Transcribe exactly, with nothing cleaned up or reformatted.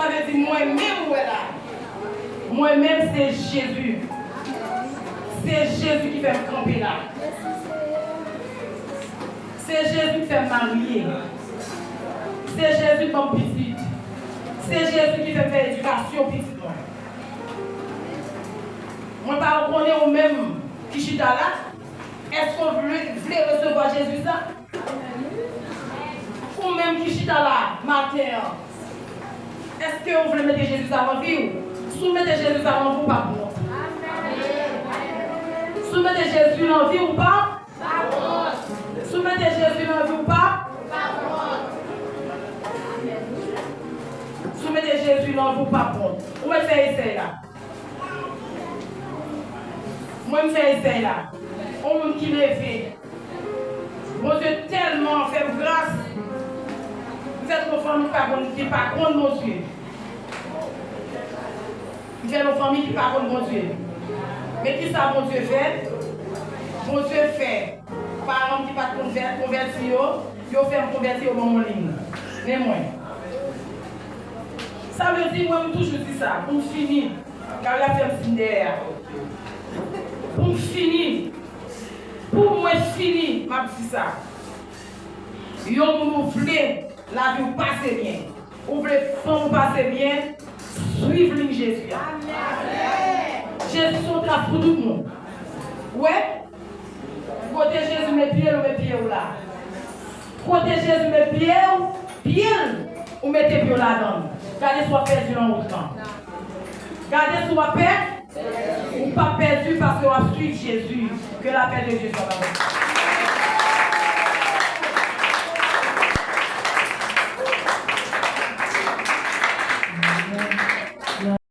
Sa vle di mwen menm ou wè la. Mwen menm se Jezi. Se Jezi ki fè m kanpe la. Se Jezi ki fè m marye. Se Jezi ki ban m pitit. Se Jezi ki fè m fè edikasyon pitit mwen. Mwen pa konnen ou menm ki chita la. Èske w vle, vle resevwa Jezi sa? Ou menm ki chita la maten an, èske ou vle mete Jezi sa nan vi w? Si w mete Jezi sa nan vi w, w p ap wont. Si w mete Jezi nan vi w, w p ap. Si w mete Jezi nan vi w, w p ap. Si w mete Jezi nan vi w, w p ap wont. Ou mèt fè esèy la. Mwen, m fè esèy la. On moun ki leve. Bondye tèlman fè m gras. M fèt nan fanmi ki pa konn, ki pa konn Bondye. M fèt nan fanmi ki pa konn Bondye. Men ki sa Bondye fè? Bondye fè paran m ki pa t konn vè-, konvèti yo, yo fè m konvèti, yo ban m yon liy. Men mwen. Sa vle di, mwen, m toujou di sa, pou m fini. Gade, y ap fè m siy dèyè a. Pou m fini, pou mwen fini, m ap di sa. Yon moun ou vle lavi w pase byen, ou vle fanmi w pase byen, swiv liy Jezi a. Jezi se yon tras pou tout moun. Wè, kote Jezi met pye l, ou met pye w la. Kote Jezi met pye w, pye l, ou mete pye w ladan l. Gade si w ap pèdi nan wout lan. Gade si w ap pè-, ou p ap pèdi paske w ap swiv Jezi. Que la paix de Dieu soit avec vous.